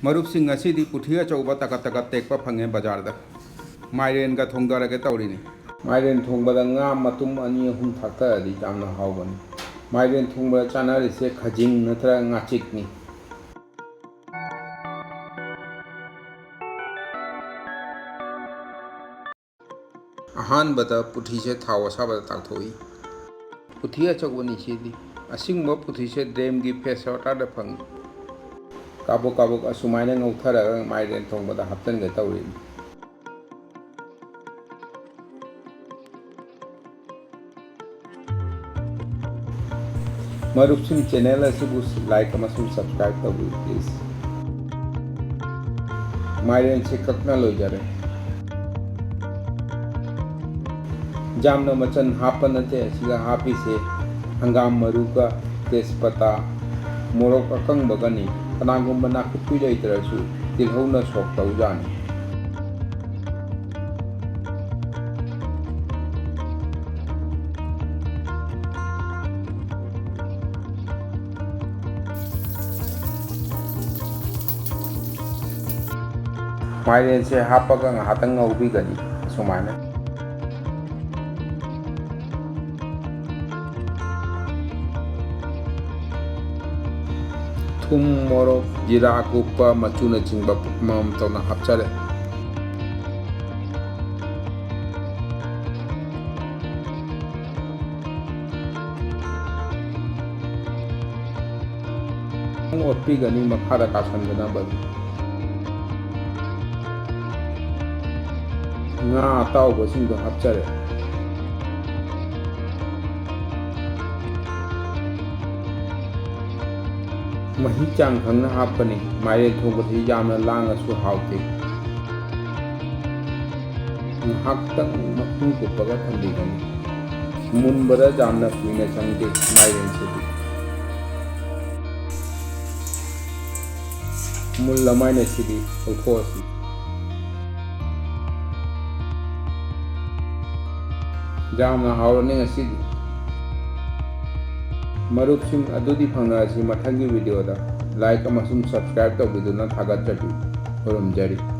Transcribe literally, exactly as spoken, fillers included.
ꯃꯔꯨꯞꯁꯤꯡ, ꯉꯁꯤꯗꯤ ꯄꯨꯊꯤ ꯑꯆꯧꯕ ꯇꯀꯠ ꯇꯀꯠ ꯇꯦꯛꯄ ꯐꯪꯉꯦ ꯕꯖꯥꯔꯗ꯫ ꯃꯥꯏꯔꯦꯟꯒ ꯊꯣꯡꯗꯔꯒꯦ ꯇꯧꯔꯤꯅꯤ꯫ ꯃꯥꯏꯔꯦꯟ ꯊꯣꯡꯕꯗ ꯉꯥ ꯃꯇꯨꯝ ꯑꯅꯤ ꯑꯍꯨꯝ ꯊꯥꯛꯇꯔꯗꯤ ꯌꯥꯝꯅ ꯍꯥꯎꯕꯅꯤ꯫ ꯃꯥꯏꯔꯦꯟ ꯊꯣꯡꯕꯗ ꯆꯥꯅꯔꯤꯁꯦ ꯈꯖꯤꯡ ꯅꯠꯇ꯭ꯔꯒ ꯉꯥꯆꯤꯛꯅꯤ꯫ ꯑꯍꯥꯟꯕꯗ ꯄꯨꯊꯤꯁꯦ ꯊꯥꯎ ꯑꯁꯥꯕꯗ ꯇꯥꯛꯊꯣꯛꯏ꯫ ꯄꯨꯊꯤ ꯑꯆꯧꯕꯅꯤ ꯁꯤꯗꯤ꯫ ꯑꯁꯤꯒꯨꯝꯕ ꯄꯨꯊꯤꯁꯦ ꯗꯦꯝꯒꯤ ꯐ꯭ꯔꯦꯁ ꯋꯥꯇꯔꯗ ꯐꯪꯉꯤ꯫ ꯀꯥꯕꯛ ꯀꯥꯕꯛ ꯑꯁꯨꯃꯥꯏꯅ ꯉꯧꯊꯔꯒ ꯃꯥꯏꯔꯦꯟ ꯊꯣꯡꯕꯗ ꯍꯥꯞꯆꯤꯟꯒꯦ ꯇꯧꯔꯤꯅꯤ꯫ ꯃꯔꯨꯞꯁꯤꯡ, ꯆꯦꯅꯦꯜ ꯑꯁꯤꯕꯨ ꯂꯥꯏꯛ ꯑꯃꯁꯨꯡ ꯁꯕꯁꯀ꯭ꯔꯥꯏꯕ ꯇꯧꯕꯤꯌꯨ, ꯄ꯭ꯂꯤꯖ꯫ ꯃꯥꯏꯔꯦꯟꯁꯦ ꯀꯛꯅ ꯂꯣꯏꯖꯔꯦ꯫ ꯌꯥꯝꯅ ꯃꯆꯜ ꯍꯥꯞꯄ ꯅꯠꯇꯦ ꯑꯁꯤꯗ ꯍꯥꯞꯄꯤꯁꯦ, ꯍꯪꯒꯥꯝ ꯃꯔꯨꯒ ꯇꯦꯖꯄꯇꯥ, ꯃꯣꯔꯣꯛ ꯑꯀꯪꯕꯒꯅꯤ꯫ ꯀꯅꯥꯒꯨꯝꯕ ꯅꯥꯀꯨꯞꯄꯤ ꯂꯩꯇ꯭ꯔꯁꯨ ꯇꯤꯜꯍꯧꯅ ꯁꯣꯛ ꯇꯧꯖꯥꯅꯤ꯫ ꯃꯥꯏꯔꯦꯟꯁꯦ ꯍꯥꯞꯄꯒ ꯉꯥꯏꯍꯥꯛꯇꯪ ꯉꯧꯕꯤꯒꯅꯤ ꯑꯁꯨꯃꯥꯏꯅ꯫ ꯊꯨꯝ, ꯃꯣꯔꯣꯛ, ꯖꯤꯔꯥ, ꯑꯀꯨꯞꯄ, ꯃꯆꯨꯅꯆꯤꯡꯕ ꯑꯃꯃꯝ ꯇꯧꯅ ꯍꯥꯞꯆꯔꯦ꯫ ꯑꯣꯠꯄꯤꯒꯅꯤ ꯃꯈꯥꯗ ꯀꯥꯁꯟꯗꯅꯕ꯫ ꯉꯥ ꯑꯇꯥꯎꯕꯁꯤꯡꯗꯣ ꯍꯥꯞꯆꯔꯦ꯫ ꯃꯍꯤ ꯆꯥꯡ ꯈꯪꯅ ꯍꯥꯞꯀꯅꯤ꯫ ꯃꯥꯏꯔꯦꯟ ꯊꯣꯡꯕꯁꯤ ꯌꯥꯝꯅ ꯂꯥꯡꯉꯁꯨ ꯍꯥꯎꯇꯦ꯫ ꯉꯥꯏꯍꯥꯛꯇꯪ ꯃꯈꯨꯝ ꯀꯨꯞꯄꯒ ꯊꯝꯕꯤꯒꯅꯤ꯫ ꯃꯨꯟꯕꯗ ꯌꯥꯝꯅ ꯀꯨꯏꯅ ꯆꯪꯗꯦ ꯃꯥꯏꯔꯦꯟꯁꯤꯗꯤ꯫ ꯃꯨꯜꯂ ꯃꯥꯏꯅ ꯁꯤꯗꯤ ꯂꯧꯊꯣꯛꯑꯁꯤ꯫ ꯌꯥꯝꯅ ꯍꯥꯎꯔꯅꯤ ꯉꯁꯤꯗꯤ꯫ ꯃꯔꯨꯞꯁꯤꯡ, ꯑꯗꯨꯗꯤ ꯐꯪꯅꯔꯁꯤ ꯃꯊꯪꯒꯤ ꯚꯤꯗꯤꯑꯣꯗ꯫ like ꯑꯃꯁꯨꯡ subscribe ꯇꯧꯕꯤꯗꯨꯅ ꯊꯥꯒꯠꯆꯔꯤ꯫ ꯈꯨꯔꯨꯝꯖꯔꯤ꯫